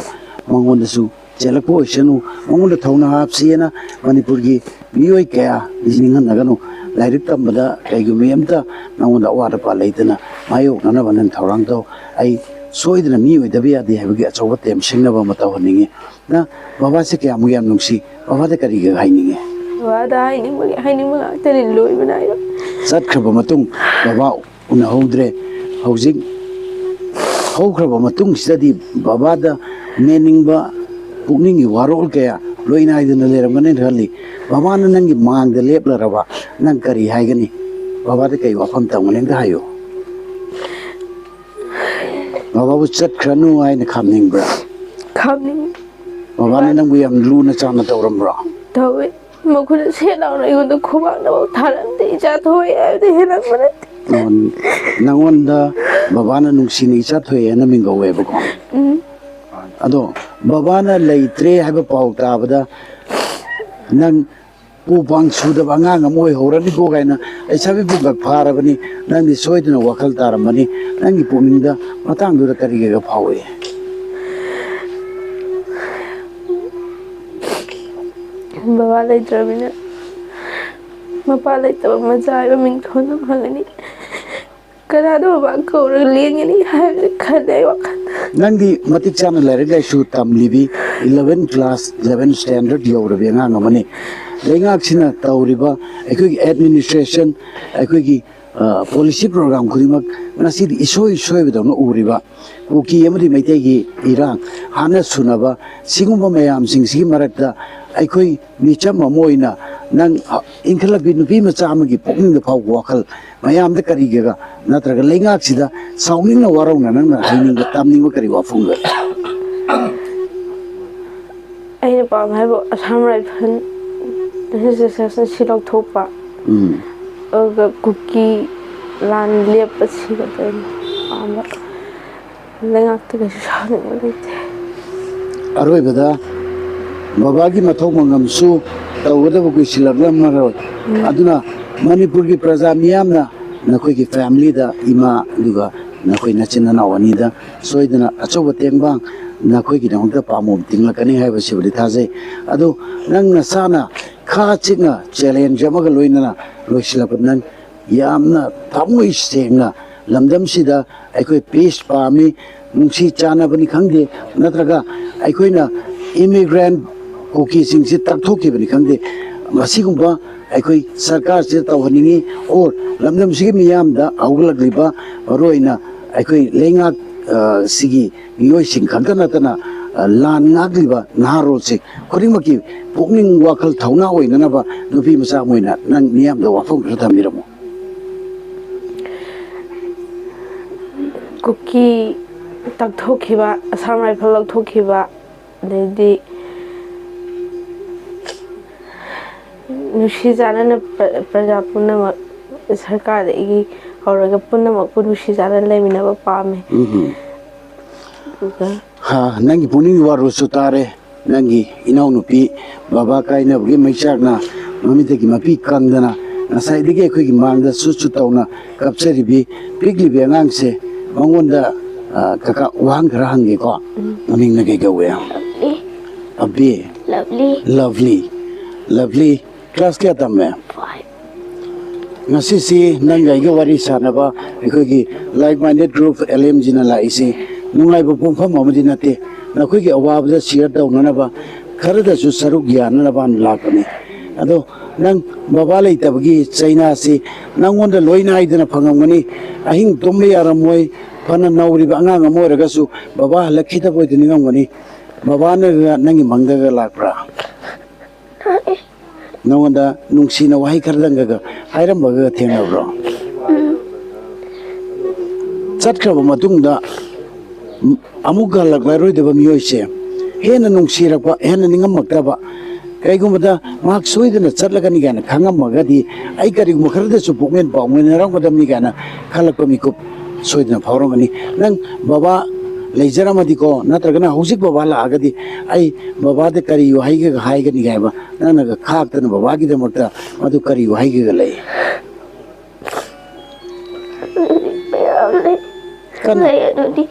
ꯃꯉꯣꯟꯗꯁꯨ ꯆꯦꯜꯂꯛꯄ ꯑꯣꯏꯁꯅꯨ, ꯃꯉꯣꯟꯗ ꯊꯧꯅꯥ ꯍꯥꯞꯁꯤꯅ ꯃꯅꯤꯄꯨꯔꯒꯤ ꯃꯤꯑꯣꯏ ꯀꯌꯥ ꯅꯤꯡꯍꯟꯅꯒꯅꯨ꯫ ꯂꯥꯏꯔꯤꯛ ꯇꯝꯕꯗ ꯀꯩꯒꯨꯝꯕ ꯑꯝꯇ ꯅꯉꯣꯟꯗ ꯑꯋꯥꯠ ꯑꯄꯥ ꯂꯩꯇꯅ ꯃꯥꯌꯣꯛꯅꯅꯕ ꯅꯪ ꯊꯧꯔꯥꯡ ꯇꯧ꯫ ꯑꯩ ꯁꯣꯏꯗꯅ ꯃꯤ ꯑꯣꯏꯗꯕ ꯌꯥꯗꯦ ꯍꯥꯏꯕꯒꯤ ꯑꯆꯧꯕ ꯇꯦꯝ ꯁꯤꯡꯅꯕ ꯑꯃ ꯇꯧꯍꯟꯅꯤꯡꯉꯤ꯫ ꯅꯪ ꯕꯕꯥꯁꯦ ꯀꯌꯥꯃꯨꯛ ꯌꯥꯝ ꯅꯨꯡꯁꯤ? ꯕꯕꯥꯗ ꯀꯔꯤꯒ ꯍꯥꯏꯅꯤꯡꯉꯤ? ꯕꯕꯥꯗ ꯍꯥꯏꯅꯤꯡꯕꯒꯤ ꯍꯥꯏꯅꯤꯡꯕ ꯉꯥꯛꯇꯅꯤ, ꯂꯣꯏꯕ ꯅꯥꯏꯔꯣꯏ꯫ ꯆꯠꯈ꯭ꯔꯕ ꯃꯇꯨꯡ ꯕꯕꯥ ꯎꯅꯍꯧꯗ꯭ꯔꯦ꯫ ꯍꯧꯖꯤꯛ ꯍꯧꯈ꯭ꯔꯕ ꯃꯇꯨꯡꯁꯤꯗꯗꯤ ꯕꯕꯥꯗ ꯃꯦꯟꯅꯤꯡꯕ ꯄꯨꯛꯅꯤꯡꯒꯤ ꯋꯥꯔꯣꯜ ꯀꯌꯥ ꯂꯣꯏ ꯅꯥꯏꯗꯅ ꯂꯩꯔꯝꯒꯅꯦꯅ ꯈꯜꯂꯤ꯫ ꯕꯕꯥꯅ ꯅꯪꯒꯤ ꯃꯥꯡꯗ ꯂꯦꯞꯂꯔꯕ ꯅꯪ ꯀꯔꯤ ꯍꯥꯏꯒꯅꯤ? ꯕꯕꯥꯗ ꯀꯩ ꯋꯥꯐꯝ ꯇꯝꯒꯅꯤ? ꯑꯝꯇ ꯍꯥꯏꯌꯨ꯫ ꯕꯕꯥꯕꯨ ꯆꯠꯈ꯭ꯔꯅꯨ ꯍꯥꯏꯅ ꯈꯥꯝꯅꯤꯡꯕ꯭ꯔꯥ? ꯈꯥꯝꯅꯤꯡ- ꯕꯕꯥꯅ ꯅꯪꯕꯨ ꯌꯥꯝ ꯂꯨꯅ ꯆꯥꯟꯅ ꯇꯧꯔꯝꯕ꯭ꯔꯣ? ꯇꯧꯋꯦ꯫ ꯃꯈꯣꯏꯅ ꯁꯦꯠ ꯂꯥꯎꯅ ꯑꯩꯉꯣꯟꯗ ꯈꯨꯕꯥꯛꯅꯐꯥꯎ ꯊꯥꯔꯝꯗꯦ꯫ "ꯏꯆꯥ ꯊꯣꯛꯑꯦ" ꯍꯥꯏꯕꯗꯤ ꯍꯦꯜꯂꯝꯕ ꯅꯠꯇꯦ꯫ ꯅꯉꯣꯟ-, ꯅꯉꯣꯟꯗ ꯕꯕꯥꯅ ꯅꯨꯡꯁꯤꯅ "ꯏꯆꯥ ꯊꯣꯛꯑꯦ" ꯍꯥꯏꯅ ꯃꯤꯡꯒꯧꯋꯦꯕꯀꯣ꯫ ꯎꯝ꯫ ꯑꯗꯣ ꯕꯕꯥꯅ ꯂꯩꯇ꯭ꯔꯦ ꯍꯥꯏꯕ ꯄꯥꯎ ꯇꯥꯕꯗ ꯅꯪ ꯄꯨ ꯄꯥꯡ ꯁꯨꯗꯕ ꯑꯉꯥꯡ ꯑꯃ ꯑꯣꯏꯍꯧꯔꯅꯤꯀꯣ ꯀꯥꯏꯅ, "ꯂꯩꯁꯥꯕꯤ ꯄꯨꯡꯀꯛ ꯐꯥꯔꯕꯅꯤ, ꯅꯪꯗꯤ ꯁꯣꯏꯗꯅ ꯋꯥꯈꯜ ꯇꯥꯔꯝꯃꯅꯤ"? ꯅꯪꯒꯤ ꯄꯨꯛꯅꯤꯡꯗ ꯃꯇꯥꯡꯗꯨꯗ ꯀꯔꯤ ꯀꯩꯒ ꯐꯥꯎꯏ? ꯕꯕꯥ ꯂꯩꯇ꯭ꯔꯕꯅꯤꯅ ꯃꯄꯥ ꯂꯩꯇꯕ ꯃꯆꯥ ꯍꯥꯏꯕ ꯃꯤꯡꯊꯣꯟ ꯑꯃ ꯐꯪꯒꯅꯤ꯫ ꯀꯅꯥꯗꯣ ꯕꯕꯥ ꯀꯧꯔꯒ ꯂꯦꯡꯒꯅꯤ ꯍꯥꯏꯕꯁꯦ ꯈꯜꯂꯦ ꯑꯩ ꯋꯥꯈꯜꯗ꯫ ꯅꯪꯗꯤ ꯃꯇꯤꯛ ꯆꯥꯅ ꯂꯥꯏꯔꯤꯛ ꯂꯥꯏꯁꯨ ꯇꯝꯂꯤꯕꯤ, eleven class, eleven standard ꯌꯧꯔꯕꯤ ꯑꯉꯥꯡ ꯑꯃꯅꯤ꯫ ꯂꯩꯉꯥꯛꯁꯤꯅ ꯇꯧꯔꯤꯕ ꯑꯩꯈꯣꯏꯒꯤ administration, ꯑꯩꯈꯣꯏꯒꯤ, ꯑ, policy program ꯈꯨꯗꯤꯡꯃꯛ ꯉꯁꯤꯗꯤ ꯏꯁꯣꯏ ꯁꯣꯏꯕꯗꯧꯅ ꯎꯔꯤꯕ ꯀꯨꯀꯤ ꯑꯃꯗꯤ ꯃꯩꯇꯩꯒꯤ ꯏꯔꯥꯡ, ꯍꯥꯠꯅ ꯁꯨꯅꯕ, ꯁꯤꯒꯨꯝꯕ ꯃꯌꯥꯝꯁꯤꯡꯁꯤꯒꯤ ꯃꯔꯛꯇ ꯑꯩꯈꯣꯏ ꯃꯤꯆꯝ ꯑꯃ ꯑꯣꯏꯅ ꯅꯪ ꯏꯟꯈꯠꯂꯛꯄꯤ ꯅꯨꯄꯤ ꯃꯆꯥ ꯑꯃꯒꯤ ꯄꯨꯛꯅꯤꯡꯗ ꯐꯥꯎꯕ ꯋꯥꯈꯜ ꯃꯌꯥꯝꯗ ꯀꯔꯤꯒꯤꯒ ꯅꯠꯇ꯭ꯔꯒ ꯂꯩꯉꯥꯛꯁꯤꯗ ꯁꯥꯎꯅꯤꯡꯅ ꯋꯥꯔꯧꯅ ꯅꯪꯅ ꯍꯥꯏꯅꯤꯡꯕ, ꯇꯝꯅꯤꯡꯕ ꯀꯔꯤ ꯋꯥꯐꯝꯒ? ꯑꯩꯅ ꯄꯥꯝꯕ ꯍꯥꯏꯕꯨ ꯑꯁꯥꯝ ꯔꯥꯏꯐꯜ ꯁꯤ ꯂꯧꯊꯣꯛꯄ, ꯎꯝ꯫ ꯑꯗꯨꯒ ꯀꯨꯀꯤ ꯂꯥꯟ ꯂꯦꯞꯄ, ꯁꯤ ꯈꯛꯇꯅꯤ ꯄꯥꯝꯕ꯫ ꯂꯩꯉꯥꯛꯇ ꯀꯩꯁꯨ ꯁꯥꯎꯅꯤꯡꯕ ꯂꯩꯇꯦ꯫ ꯑꯔꯣꯏꯕꯗ, ꯕꯕꯥꯒꯤ ꯃꯊꯧ ꯃꯉꯝꯁꯨ ꯇꯧꯒꯗꯕ ꯀꯨꯏꯁꯤꯜꯂꯛꯂꯝꯃꯔꯣꯏ꯫ ꯎꯝ꯫ ꯑꯗꯨꯅ ꯃꯅꯤꯄꯨꯔꯒꯤ ꯄ꯭ꯔꯖꯥ ꯃꯤꯌꯥꯝꯅ ꯅꯈꯣꯏꯒꯤ familyꯗ, ꯏꯃꯥ ꯑꯗꯨꯒ ꯅꯈꯣꯏ ꯅꯆꯤꯟ ꯅꯅꯥꯎ ꯑꯅꯤꯗ ꯁꯣꯏꯗꯅ ꯑꯆꯧꯕ ꯇꯦꯡꯕꯥꯡ ꯅꯈꯣꯏꯒꯤꯗꯃꯛꯇ ꯄꯥꯝꯕꯣꯝ ꯇꯤꯡꯂꯛꯀꯅꯤ ꯍꯥꯏꯕꯁꯤꯕꯨꯗꯤ ꯊꯥꯖꯩ꯫ ꯑꯗꯨ ꯅꯪ ꯅꯁꯥꯅ ꯈꯥ ꯆꯤꯛꯅ challenge ꯑꯃꯒ ꯂꯣꯏꯅꯅ ꯂꯣꯏꯁꯤꯜꯂꯛꯄ ꯅꯪ ꯌꯥꯝꯅ ꯊꯃꯣꯏ ꯁꯦꯡꯅ ꯂꯝꯗꯝꯁꯤꯗ ꯑꯩꯈꯣꯏ peace ꯄꯥꯝꯃꯤ, ꯅꯨꯡꯁꯤ ꯆꯥꯟꯅꯕꯅꯤ ꯈꯪꯗꯦ, ꯅꯠꯇ꯭ꯔꯒ ꯑꯩꯈꯣꯏꯅ immigrant ꯀꯨꯀꯤꯁꯤꯡꯁꯤ ꯇꯛꯊꯣꯛꯈꯤꯕꯅꯤ ꯈꯪꯗꯦ, ꯃꯁꯤꯒꯨꯝꯕ ꯑꯩꯈꯣꯏ ꯁꯔꯀꯥꯔꯁꯤꯗ ꯇꯧꯍꯟꯅꯤꯡꯉꯤ꯫ ꯑꯣꯔ ꯂꯝꯗꯝꯁꯤꯒꯤ ꯃꯤꯌꯥꯝꯗ ꯍꯧꯒꯠꯂꯛꯂꯤꯕ, ꯃꯔꯨꯑꯣꯏꯅ ꯑꯩꯈꯣꯏ ꯂꯩꯉꯥꯛ, ꯑ, ꯁꯤꯒꯤ ꯃꯤꯑꯣꯏꯁꯤꯡ ꯈꯛꯇ ꯅꯠꯇꯅ, ꯑ, ꯂꯥꯟ ꯉꯥꯛꯂꯤꯕ ꯅꯍꯥꯔꯣꯜꯁꯤꯡ ꯈꯨꯗꯤꯡꯃꯛꯀꯤ ꯄꯨꯛꯅꯤꯡ ꯋꯥꯈꯜ ꯊꯧꯅꯥ ꯑꯣꯏꯅꯅꯕ ꯅꯨꯄꯤ ꯃꯆꯥ ꯑꯃ ꯑꯣꯏꯅ ꯅꯪ ꯃꯤꯌꯥꯝꯗ ꯋꯥꯐꯝ ꯈꯔ ꯊꯝꯕꯤꯔꯝꯃꯨ꯫ ꯀꯨꯀꯤ ꯇꯛꯊꯣꯛꯈꯤꯕ, ꯑꯁꯥꯝ ꯔꯥꯏꯐꯜ ꯂꯧꯊꯣꯛꯈꯤꯕ, ꯑꯗꯩꯗꯤ ꯅꯨꯡꯁꯤ ꯆꯥꯟꯅꯅ ꯄ꯭ꯔ-, ꯄ꯭ꯔꯖꯥ ꯄꯨꯝꯅꯃꯛ, ꯁꯔꯀꯥꯔꯗꯒꯤ ꯍꯧꯔꯒ ꯄꯨꯝꯅꯃꯛꯄꯨ ꯅꯨꯡꯁꯤ ꯆꯥꯟꯅꯅ ꯂꯩꯃꯤꯟꯅꯕ ꯄꯥꯝꯃꯦ꯫ ꯎꯝ꯫ ꯑꯗꯨꯒ ꯍꯥ, ꯅꯪꯒꯤ ꯄꯨꯛꯅꯤꯡꯒꯤ ꯋꯥꯔꯣꯜꯁꯨ ꯇꯥꯔꯦ꯫ ꯅꯪꯒꯤ ꯏꯅꯥꯎꯅꯨꯄꯤ ꯕꯕꯥ ꯀꯥꯏꯅꯕꯒꯤ ꯃꯩꯆꯥꯛꯅ ꯃꯃꯤꯠꯇꯒꯤ ꯃꯄꯤ ꯀꯪꯗꯅ ꯉꯁꯥꯏꯗꯒꯤ ꯑꯩꯈꯣꯏꯒꯤ ꯃꯥꯡꯗ ꯁꯨꯠ ꯁꯨꯠ ꯇꯧꯅ ꯀꯞꯆꯔꯤꯕꯤ ꯄꯤꯛꯂꯤꯕꯤ ꯑꯉꯥꯡꯁꯦ, ꯃꯉꯣꯟꯗ, ꯑ, ꯀꯀꯥ ꯋꯥꯍꯪ ꯈꯔ ꯍꯪꯒꯦꯀꯣ꯫ ꯎꯝ꯫ ꯃꯃꯤꯡꯅ ꯀꯩ ꯀꯧꯋꯦ? ꯂꯚꯂꯤ꯫ ꯑꯕꯤ꯫ ꯂꯚꯂꯤ꯫ ꯂꯚꯂꯤ꯫ ꯂꯚꯂꯤ꯫ ꯀ꯭ꯂꯥꯁ ꯀꯌꯥ ꯇꯝꯃꯦ? ꯐꯥꯏꯚ꯫ ꯉꯁꯤꯁꯤ ꯅꯪꯒ ꯑꯩꯒ ꯋꯥꯔꯤ ꯁꯥꯟꯅꯕ ꯑꯩꯈꯣꯏꯒꯤ like minded group L M G ꯅ ꯂꯥꯛꯏꯁꯤ ꯅꯨꯡꯉꯥꯏꯕ ꯄꯨꯡꯐꯝ ꯑꯃꯗꯤ ꯅꯠꯇꯦ꯫ ꯅꯈꯣꯏꯒꯤ ꯑꯋꯥꯕꯗ share ꯇꯧꯅꯅꯕ, ꯈꯔꯗꯁꯨ ꯁꯔꯨꯛ ꯌꯥꯅꯅꯕ ꯂꯥꯛꯄꯅꯤ꯫ ꯑꯗꯣ ꯅꯪ ꯕꯕꯥ ꯂꯩꯇꯕꯒꯤ ꯆꯩꯅꯥꯁꯤ ꯅꯪꯉꯣꯟꯗ ꯂꯣꯏ ꯅꯥꯏꯗꯅ ꯐꯪꯉꯝꯒꯅꯤ꯫ ꯑꯍꯤꯡ ꯇꯨꯝꯕ ꯌꯥꯔꯝꯃꯣꯏ꯫ ꯐꯅ ꯅꯧꯔꯤꯕ ꯑꯉꯥꯡ ꯑꯃ ꯑꯣꯏꯔꯒꯁꯨ ꯕꯕꯥ ꯍꯜꯂꯛꯈꯤꯗꯕ ꯑꯣꯏꯗꯤ ꯅꯤꯡꯉꯝꯒꯅꯤ꯫ ꯕꯕꯥꯅꯒ ꯅꯪꯒꯤ ꯃꯪꯗꯒ ꯂꯥꯛꯄ꯭ꯔꯥ? ꯂꯥꯛꯑꯦ꯫ ꯅꯉꯣꯟꯗ ꯅꯨꯡꯁꯤꯅ ꯋꯥꯍꯩ ꯈꯔꯗꯪꯒ ꯍꯥꯏꯔꯝꯕꯒ ꯊꯦꯡꯅꯕ꯭ꯔꯣ? ꯎꯝ꯫ ꯆꯠꯈ꯭ꯔꯕ ꯃꯇꯨꯡꯗ ꯑꯃꯨꯛ ꯍꯜꯂꯛꯂꯔꯣꯏꯗꯕ ꯃꯤꯑꯣꯏꯁꯦ ꯍꯦꯟꯅ ꯅꯨꯡꯁꯤꯔꯛꯄ, ꯍꯦꯟꯅ ꯅꯤꯡꯉꯝꯃꯛꯇꯕ, ꯀꯩꯒꯨꯝꯕꯗ ꯃꯍꯥꯛ ꯁꯣꯏꯗꯅ ꯆꯠꯂꯒꯅꯤ ꯀꯥꯏꯅ ꯈꯪꯉꯝꯃꯒꯗꯤ ꯑꯩ ꯀꯔꯤꯒꯨꯝꯕ ꯈꯔꯗꯁꯨ ꯄꯨꯛꯃꯦꯟ ꯄꯥꯎꯃꯦꯟꯅꯔꯝꯒꯗꯕꯅꯤ ꯀꯥꯏꯅ ꯈꯜꯂꯛꯄ ꯃꯤꯀꯨꯞ ꯁꯣꯏꯗꯅ ꯐꯥꯎꯔꯝꯒꯅꯤ꯫ ꯅꯪ ꯕꯕꯥ ꯂꯩꯖꯔꯝꯃꯗꯤꯀꯣ, ꯅꯠꯇ꯭ꯔꯒꯅ ꯍꯧꯖꯤꯛ ꯕꯕꯥ ꯂꯥꯛꯑꯒꯗꯤ ꯑꯩ ꯕꯕꯥꯗ ꯀꯔꯤ ꯋꯥꯍꯩꯒ ꯍꯥꯏꯒꯅꯤ ꯍꯥꯏꯕ ꯅꯪꯅꯒ ꯈꯥꯛꯇꯅ ꯕꯕꯥꯒꯤꯗꯃꯛꯇ ꯃꯗꯨ ꯀꯔꯤ ꯋꯥꯍꯩꯒ ꯂꯩ? ꯑꯗꯨꯗꯤ ꯃꯌꯥꯝ ꯂꯩ꯫ ꯀꯟꯅ ꯂꯩ ꯑꯗꯨꯗꯤ꯫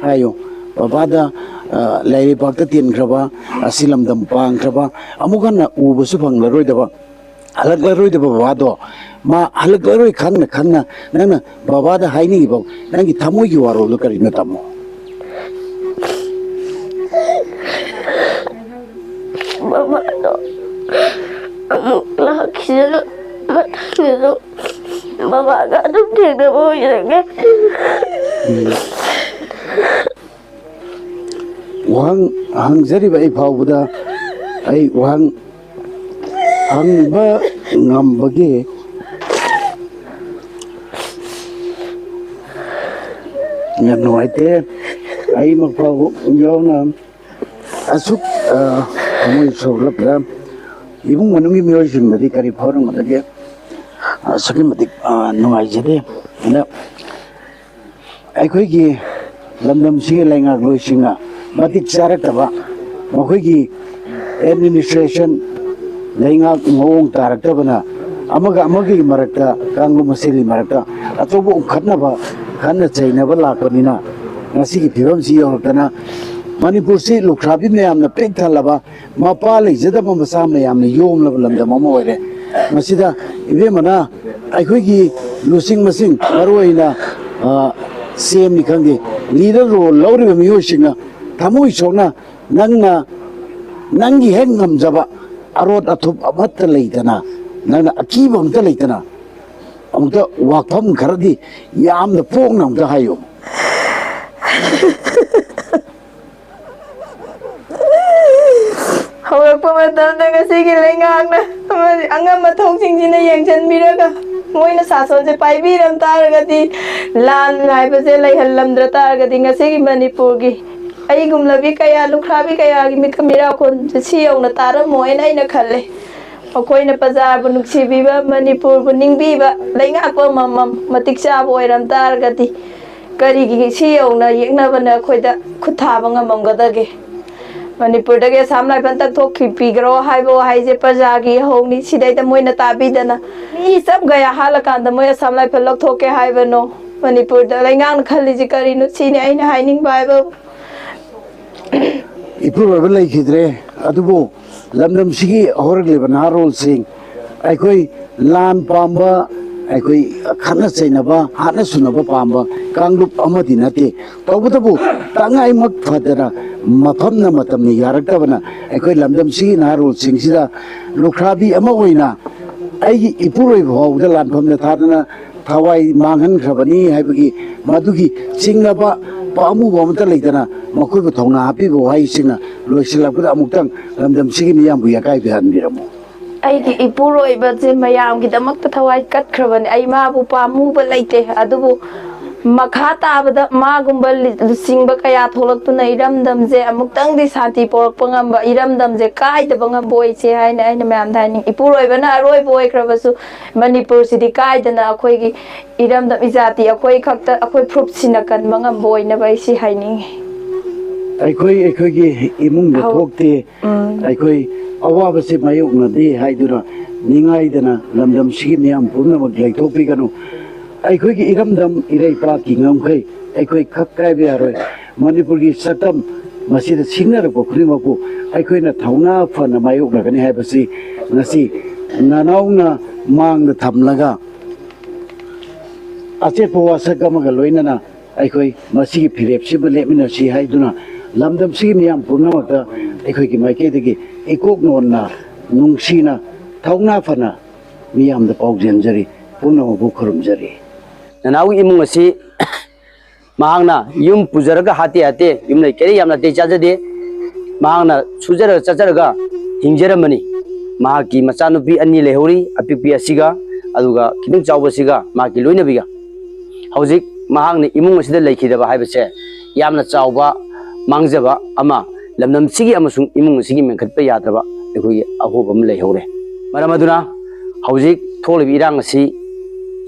ꯍꯥꯏꯌꯨ꯫ ꯕꯕꯥꯗ, ꯑ, ꯂꯥꯏꯔꯩꯄꯥꯛꯇ ꯇꯤꯟꯈ꯭ꯔꯕ, ꯑꯁꯤ ꯂꯝꯗꯝ ꯄꯥꯟꯈ꯭ꯔꯕ, ꯑꯃꯨꯛ ꯍꯟꯅ ꯎꯕꯁꯨ ꯐꯪꯂꯔꯣꯏꯗꯕ, ꯍꯜꯂꯛꯂꯔꯣꯏꯗꯕ ꯕꯕꯥꯗꯣ, ꯃꯥ ꯍꯜꯂꯛꯂꯔꯣꯏ ꯈꯪꯅ ꯈꯪꯅ ꯅꯪꯅ ꯕꯕꯥꯗ ꯍꯥꯏꯅꯤꯡꯉꯤꯕ ꯅꯪꯒꯤ ꯊꯃꯣꯏꯒꯤ ꯋꯥꯔꯣꯜꯗꯣ ꯀꯔꯤꯅꯣ, ꯇꯥꯃꯣ? ꯕꯕꯥꯗꯣ ꯑꯃꯨꯛ ꯂꯥꯛꯈꯤꯁꯅꯨ꯫ ꯃꯊꯪꯗꯁꯨ ꯕꯕꯥꯒ ꯑꯗꯨꯝ ꯊꯦꯡꯅꯕ ꯑꯣꯏꯖꯔꯒꯦ꯫ ꯋꯥꯍꯪ ꯍꯪꯖꯔꯤꯕ ꯑꯩ ꯐꯥꯎꯕꯗ ꯑꯩ ꯋꯥꯍꯪ ꯍꯪꯕ ꯉꯝꯕꯒꯤ ꯌꯥꯝ ꯅꯨꯡꯉꯥꯏꯇꯦ꯫ ꯑꯩꯃꯛ ꯐꯥꯎꯕ ꯌꯥꯎꯅ ꯑꯁꯨꯛ ꯊꯃꯣꯏ ꯁꯣꯛꯂꯕꯗ ꯏꯃꯨꯡ ꯃꯅꯨꯡꯒꯤ ꯃꯤꯑꯣꯏꯁꯤꯡꯗꯗꯤ ꯀꯔꯤ ꯐꯥꯎꯔꯝꯒꯗꯒꯦ? ꯑꯁꯨꯛꯀꯤ ꯃꯇꯤꯛ ꯅꯨꯡꯉꯥꯏꯖꯗꯦ꯫ ꯑꯗ ꯑꯩꯈꯣꯏꯒꯤ ꯂꯝꯗꯝꯁꯤꯒꯤ ꯂꯩꯉꯥꯛꯂꯣꯏꯁꯤꯡꯅ ꯃꯇꯤꯛ ꯆꯥꯔꯛꯇꯕ, ꯃꯈꯣꯏꯒꯤ ꯑꯦꯗꯃꯤꯅꯤꯁꯇ꯭ꯔꯦꯁꯟ, ꯂꯩꯉꯥꯛ ꯃꯑꯣꯡ ꯇꯥꯔꯛꯇꯕꯅ ꯑꯃꯒ ꯑꯃꯒꯤ ꯃꯔꯛꯇ, ꯀꯥꯡꯂꯨꯞ ꯃꯁꯦꯜꯒꯤ ꯃꯔꯛꯇ ꯑꯆꯧꯕ ꯎꯈꯠꯅꯕ, ꯈꯠꯅ ꯆꯩꯅꯕ ꯂꯥꯛꯄꯅꯤꯅ ꯉꯁꯤꯒꯤ ꯐꯤꯕꯝꯁꯤ ꯌꯧꯔꯛꯇꯅ ꯃꯅꯤꯄꯨꯔꯁꯤ ꯂꯨꯈ꯭ꯔꯥꯕꯤ ꯃꯌꯥꯝꯅ ꯄꯤꯛ ꯊꯜꯂꯕ, ꯃꯄꯥ ꯂꯩꯖꯗꯕ ꯃꯆꯥ ꯃꯌꯥꯝꯅ ꯌꯣꯝꯂꯕ ꯂꯝꯗꯝ ꯑꯃ ꯑꯣꯏꯔꯦ꯫ ꯃꯁꯤꯗ ꯏꯕꯦꯝꯃꯅ ꯑꯩꯈꯣꯏꯒꯤ ꯂꯨꯆꯤꯡꯕꯁꯤꯡ, ꯃꯔꯨꯑꯣꯏꯅ ꯁꯤ ꯑꯦꯝꯅꯤ ꯈꯪꯗꯦ, ꯂꯤꯗꯔ ꯔꯣꯜ ꯂꯧꯔꯤꯕ ꯃꯤꯑꯣꯏꯁꯤꯡꯅ ꯊꯃꯣꯏ ꯁꯣꯛꯅ ꯅꯪꯅ ꯅꯪꯒꯤ ꯍꯦꯛ ꯉꯝꯖꯕ ꯑꯔꯣꯠ ꯑꯊꯨꯞ ꯑꯃꯠꯇ ꯂꯩꯇꯅ, ꯅꯪꯅ ꯑꯀꯤꯕ ꯑꯃꯠꯇ ꯂꯩꯇꯅ ꯑꯃꯨꯛꯇ ꯋꯥꯐꯝ ꯈꯔꯗꯤ ꯌꯥꯝꯅ ꯄꯣꯛꯅ ꯑꯃꯨꯛꯇ ꯍꯥꯏꯌꯨ꯫ ꯍꯧꯔꯛꯄ ꯃꯇꯝꯗ ꯉꯁꯤꯒꯤ ꯂꯩꯉꯥꯛꯅ ꯑꯃꯗꯤ ꯑꯉꯝ ꯑꯊꯧꯁꯤꯡꯁꯤꯅ ꯌꯦꯡꯁꯤꯟꯕꯤꯔꯒ ꯃꯣꯏꯅ ꯁꯥꯁꯣꯟꯁꯦ ꯄꯥꯏꯕꯤꯔꯝ ꯇꯥꯔꯒꯗꯤ, ꯂꯥꯟ ꯍꯥꯏꯕꯁꯦ ꯂꯩꯍꯜꯂꯝꯗ꯭ꯔ ꯇꯥꯔꯒꯗꯤ ꯉꯁꯤꯒꯤ ꯃꯅꯤꯄꯨꯔꯒꯤ ꯑꯩꯒꯨꯝꯂꯕꯤ ꯀꯌꯥ, ꯂꯨꯈ꯭ꯔꯥꯕꯤ ꯀꯌꯥꯒꯤ ꯃꯤꯠ ꯃꯤꯔꯥꯈꯣꯟꯁꯦ ꯁꯤ ꯌꯧꯅ ꯇꯥꯔꯝꯃꯣꯏꯅ ꯑꯩꯅ ꯈꯜꯂꯦ꯫ ꯃꯈꯣꯏꯅ ꯄ꯭ꯔꯖꯥꯕꯨ ꯅꯨꯡꯁꯤꯕꯤꯕ, ꯃꯅꯤꯄꯨꯔꯕꯨ ꯅꯤꯡꯕꯤꯕ ꯂꯩꯉꯥꯛꯄ ꯑꯃꯃꯝ ꯃꯇꯤꯛ ꯆꯥꯕ ꯑꯣꯏꯔꯝ ꯇꯥꯔꯒꯗꯤ ꯀꯔꯤꯒꯤ ꯁꯤ ꯌꯧꯅ ꯌꯦꯛꯅꯕꯅ ꯑꯩꯈꯣꯏꯗ ꯈꯨꯠ ꯊꯥꯕ ꯉꯝꯃꯝꯒꯗꯒꯦ? ꯃꯅꯤꯄꯨꯔꯗꯒꯤ ꯑꯁꯥꯝ ꯔꯥꯏꯐꯜ ꯇꯛꯊꯣꯛꯈꯤꯕꯤꯈ꯭ꯔꯣ ꯍꯥꯏꯕ ꯋꯥꯍꯩꯁꯦ ꯄ꯭ꯔꯖꯥꯒꯤ ꯏꯍꯧꯅꯤ꯫ ꯁꯤꯗꯩꯗ ꯃꯣꯏꯅ ꯇꯥꯕꯤꯗꯅ ꯃꯤ ꯆꯞ ꯀꯌꯥ ꯍꯥꯠꯂꯀꯥꯟꯗ ꯃꯣꯏ ꯑꯁꯥꯝ ꯔꯥꯏꯐꯜ ꯂꯧꯊꯣꯛꯀꯦ ꯍꯥꯏꯕꯅꯣ? ꯃꯅꯤꯄꯨꯔꯗ ꯂꯩꯉꯥꯛꯅ ꯈꯜꯂꯤꯁꯤ ꯀꯔꯤꯅꯣ? ꯁꯤꯅꯤ ꯑꯩꯅ ꯍꯥꯏꯅꯤꯡꯕ ꯍꯥꯏꯕꯕꯨ꯫ ꯏꯄꯨꯔꯣꯏꯕ ꯂꯩꯈꯤꯗ꯭ꯔꯦ꯫ ꯑꯗꯨꯕꯨ ꯂꯝꯗꯝꯁꯤꯒꯤ ꯍꯧꯔꯛꯂꯤꯕ ꯅꯍꯥꯔꯣꯜꯁꯤꯡ, ꯑꯩꯈꯣꯏ ꯂꯥꯟ ꯄꯥꯝꯕ, ꯑꯩꯈꯣꯏ ꯈꯠꯅ ꯆꯩꯅꯕ, ꯍꯥꯠꯅ ꯁꯨꯅꯕ ꯄꯥꯝꯕ ꯀꯥꯡꯂꯨꯞ ꯑꯃꯗꯤ ꯅꯠꯇꯦ꯫ ꯇꯧꯕꯇꯕꯨ, ꯇꯉꯥꯏꯃꯛ ꯐꯗꯅ, ꯃꯐꯝꯅ ꯃꯇꯝꯅ ꯌꯥꯔꯛꯇꯕꯅ, ꯑꯩꯈꯣꯏ ꯂꯝꯗꯝꯁꯤꯒꯤ ꯅꯍꯥꯔꯣꯜꯁꯤꯡꯁꯤꯗ ꯂꯨꯈ꯭ꯔꯥꯕꯤ ꯑꯃ ꯑꯣꯏꯅ ꯑꯩꯒꯤ ꯏꯄꯨꯔꯣꯏꯕ ꯐꯥꯎꯕꯗ ꯂꯥꯟꯐꯝꯗ ꯊꯥꯗꯅ ꯊꯋꯥꯏ ꯃꯥꯡꯍꯟꯈ꯭ꯔꯕꯅꯤ ꯍꯥꯏꯕꯒꯤ ꯃꯗꯨꯒꯤ ꯆꯤꯡꯅꯕ ꯄꯥꯝꯃꯨꯕ ꯑꯃꯠꯇ ꯂꯩꯇꯅ, ꯃꯈꯣꯏꯕꯨ ꯊꯧꯅꯥ ꯍꯥꯞꯄꯤꯕ ꯋꯥꯍꯩꯁꯤꯡꯅ ꯂꯣꯏꯁꯤꯜꯂꯛꯄꯗ, ꯑꯃꯨꯛꯇꯪ ꯂꯝꯗꯝꯁꯤꯒꯤ ꯃꯤꯌꯥꯝꯕꯨ ꯌꯥꯀꯥꯏꯕꯤꯍꯟꯕꯤꯔꯝꯃꯨ꯫ ꯑꯩꯒꯤ ꯏꯄꯨꯔꯣꯏꯕꯁꯦ ꯃꯌꯥꯝꯒꯤꯗꯃꯛꯇ ꯊꯋꯥꯏ ꯀꯠꯈ꯭ꯔꯕꯅꯤ꯫ ꯑꯩ ꯃꯥꯕꯨ ꯄꯥꯝꯃꯨꯕ ꯂꯩꯇꯦ, ꯑꯗꯨꯕꯨ ꯃꯈꯥ ꯇꯥꯕꯗ ꯃꯥꯒꯨꯝꯕ ꯂꯨꯆꯤꯡꯕ ꯀꯌꯥ ꯊꯣꯛꯂꯛꯇꯨꯅ ꯏꯔꯝꯗꯝꯁꯦ ꯑꯃꯨꯛꯇꯪꯗꯤ ꯁꯥꯟꯇꯤ ꯄꯣꯔꯛꯄ ꯉꯝꯕ, ꯏꯔꯝꯗꯝꯁꯦ ꯀꯥꯏꯗꯕ ꯉꯝꯕ ꯑꯣꯏꯁꯦ ꯍꯥꯏꯅ ꯑꯩꯅ ꯃꯌꯥꯝꯗ ꯍꯥꯏꯅꯤꯡꯉꯤ꯫ ꯏꯄꯨꯔꯣꯏꯕꯅ ꯑꯔꯣꯏꯕ ꯑꯣꯏꯈ꯭ꯔꯕꯁꯨ, ꯃꯅꯤꯄꯨꯔꯁꯤꯗꯤ ꯀꯥꯏꯗꯅ ꯑꯩꯈꯣꯏꯒꯤ ꯏꯔꯝꯗꯝ ꯏꯖꯥꯇꯤ ꯑꯩꯈꯣꯏ ꯈꯛꯇ, ꯑꯩꯈꯣꯏ ꯐꯨꯔꯨꯞꯁꯤꯅ ꯀꯟꯕ ꯉꯝꯕ ꯑꯣꯏꯅꯕ ꯑꯩ ꯁꯤ ꯍꯥꯏꯅꯤꯡꯉꯤ꯫ ꯑꯩꯈꯣꯏ ꯑꯩꯈꯣꯏꯒꯤ ꯏꯃꯨꯡꯗ ꯍꯧ- ꯊꯣꯛꯇꯦ, ꯎꯝ꯫ ꯑꯩꯈꯣꯏ ꯑꯋꯥꯕꯁꯤ ꯃꯥꯌꯣꯛꯅꯗꯦ ꯍꯥꯏꯗꯨꯅ ꯅꯤꯡꯉꯥꯏꯗꯅ ꯂꯝꯗꯝꯁꯤꯒꯤ ꯃꯤꯌꯥꯝ ꯄꯨꯝꯅꯃꯛ ꯂꯩꯊꯣꯛꯄꯤꯒꯅꯨ꯫ ꯑꯩꯈꯣꯏꯒꯤ ꯏꯔꯝꯗꯝ ꯏꯔꯩꯄꯥꯛꯀꯤ ꯉꯝꯈꯩ ꯑꯩꯈꯣꯏ ꯈꯛ ꯀꯥꯏꯕ ꯌꯥꯔꯣꯏ꯫ ꯃꯅꯤꯄꯨꯔꯒꯤ ꯁꯛꯇꯝ ꯃꯁꯤꯗ ꯁꯤꯡꯅꯔꯛꯄ ꯈꯨꯗꯤꯡꯃꯛꯄꯨ ꯑꯩꯈꯣꯏꯅ ꯊꯧꯅꯥ ꯐꯅ ꯃꯥꯌꯣꯛꯅꯒꯅꯤ ꯍꯥꯏꯕꯁꯤ ꯉꯁꯤ ꯅꯅꯥꯎꯅ ꯃꯥꯡꯗ ꯊꯝꯂꯒ, ꯑꯆꯦꯠꯄ ꯋꯥꯁꯛ ꯑꯃꯒ ꯂꯣꯏꯅꯅ ꯑꯩꯈꯣꯏ ꯃꯁꯤꯒꯤ ꯐꯤꯔꯦꯞꯁꯤꯕꯨ ꯂꯦꯞꯃꯤꯟꯅꯁꯤ ꯍꯥꯏꯗꯨꯅ ꯂꯝꯗꯝꯁꯤꯒꯤ ꯃꯤꯌꯥꯝ ꯄꯨꯝꯅꯃꯛꯇ ꯑꯩꯈꯣꯏꯒꯤ ꯃꯥꯏꯀꯩꯗꯒꯤ ꯏꯀꯣꯛ ꯅꯣꯟꯅ, ꯅꯨꯡꯁꯤꯅ, ꯊꯧꯅꯥ ꯐꯅ ꯃꯤꯌꯥꯝꯗ ꯄꯥꯎꯖꯦꯟꯖꯔꯤ꯫ ꯄꯨꯝꯅꯃꯛꯄꯨ ꯈꯨꯔꯨꯝꯖꯔꯤ꯫ ꯅꯅꯥꯎꯒꯤ ꯏꯃꯨꯡ ꯑꯁꯤ ꯃꯍꯥꯛꯅ ꯌꯨꯝ ꯄꯨꯖꯔꯒ ꯍꯥꯠꯇꯦ ꯍꯥꯠꯇꯦ, ꯌꯨꯝ ꯂꯩ ꯀꯩꯔꯩ ꯌꯥꯝ ꯅꯥꯇꯩ ꯆꯥꯖꯗꯦ꯫ ꯃꯍꯥꯛꯅ ꯁꯨꯖꯔꯒ ꯆꯠꯆꯔꯒ ꯍꯤꯡꯖꯔꯝꯕꯅꯤ꯫ ꯃꯍꯥꯛꯀꯤ ꯃꯆꯥꯅꯨꯄꯤ ꯑꯅꯤ ꯂꯩꯍꯧꯔꯤ, ꯑꯄꯤꯛꯄꯤ ꯑꯁꯤꯒ ꯑꯗꯨꯒ ꯈꯤꯇꯪ ꯆꯥꯎꯕꯁꯤꯒ, ꯃꯍꯥꯛꯀꯤ ꯂꯣꯏꯅꯕꯤꯒ꯫ ꯍꯧꯖꯤꯛ ꯃꯍꯥꯛꯅ ꯏꯃꯨꯡ ꯑꯁꯤꯗ ꯂꯩꯈꯤꯗꯕ ꯍꯥꯏꯕꯁꯦ ꯌꯥꯝꯅ ꯆꯥꯎꯕ ꯃꯥꯡꯖꯕ ꯑꯃ, ꯂꯝꯗꯝꯁꯤꯒꯤ ꯑꯃꯁꯨꯡ ꯏꯃꯨꯡ ꯑꯁꯤꯒꯤ ꯃꯦꯟꯈꯠꯄ ꯌꯥꯗ꯭ꯔꯕ ꯑꯩꯈꯣꯏꯒꯤ ꯑꯍꯣꯕ ꯑꯃ ꯂꯩꯍꯧꯔꯦ꯫ ꯃꯔꯝ ꯑꯗꯨꯅ ꯍꯧꯖꯤꯛ ꯊꯣꯛꯂꯤꯕ ꯏꯔꯥꯡ ꯑꯁꯤ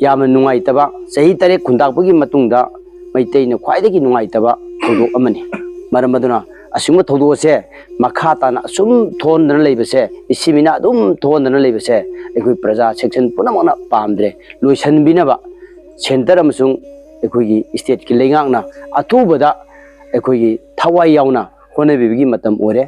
ꯌꯥꯝꯅ ꯅꯨꯡꯉꯥꯏꯇꯕ, ꯆꯍꯤ ꯇꯔꯦꯠ ꯈꯨꯟꯇꯥꯛꯄꯒꯤ ꯃꯇꯨꯡꯗ ꯃꯩꯇꯩꯅ ꯈ꯭ꯋꯥꯏꯗꯒꯤ ꯅꯨꯡꯉꯥꯏꯇꯕ ꯊꯧꯗꯣꯛ ꯑꯃꯅꯤ꯫ ꯃꯔꯝ ꯑꯗꯨꯅ ꯑꯁꯤꯒꯨꯝꯕ ꯊꯧꯗꯣꯛ ꯑꯁꯦ ꯃꯈꯥ ꯇꯥꯅ ꯑꯁꯨꯝ ꯊꯣꯛꯍꯟꯗꯅ ꯂꯩꯕꯁꯦ, ꯃꯤꯁꯤ ꯃꯤꯅꯥ ꯑꯗꯨꯝ ꯊꯣꯛꯍꯟꯗꯅ ꯂꯩꯕꯁꯦ ꯑꯩꯈꯣꯏ ꯄ꯭ꯔꯖꯥ section ꯄꯨꯝꯅꯃꯛꯅ ꯄꯥꯝꯗ꯭ꯔꯦ꯫ ꯂꯣꯏꯁꯤꯟꯕꯤꯅꯕ centre ꯑꯃꯁꯨꯡ ꯑꯩꯈꯣꯏꯒꯤ stateꯀꯤ ꯂꯩꯉꯥꯛꯅ ꯑꯊꯨꯕꯗ ꯑꯩꯈꯣꯏꯒꯤ ꯊꯋꯥꯏ ꯌꯥꯎꯅ ꯍꯣꯠꯅꯕꯤꯕꯒꯤ ꯃꯇꯝ ꯑꯣꯏꯔꯦ꯫